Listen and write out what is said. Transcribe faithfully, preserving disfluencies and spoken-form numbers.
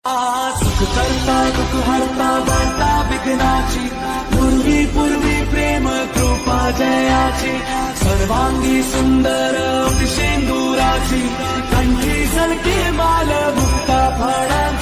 सुख करता दुख हरता वार्ता विघ्नाची, पूर्वी पूर्वी प्रेम कृपा जयाची, सर्वांगी सुंदर अतिशेंदुराची, कंठी झलके माल मुक्ता फळांची.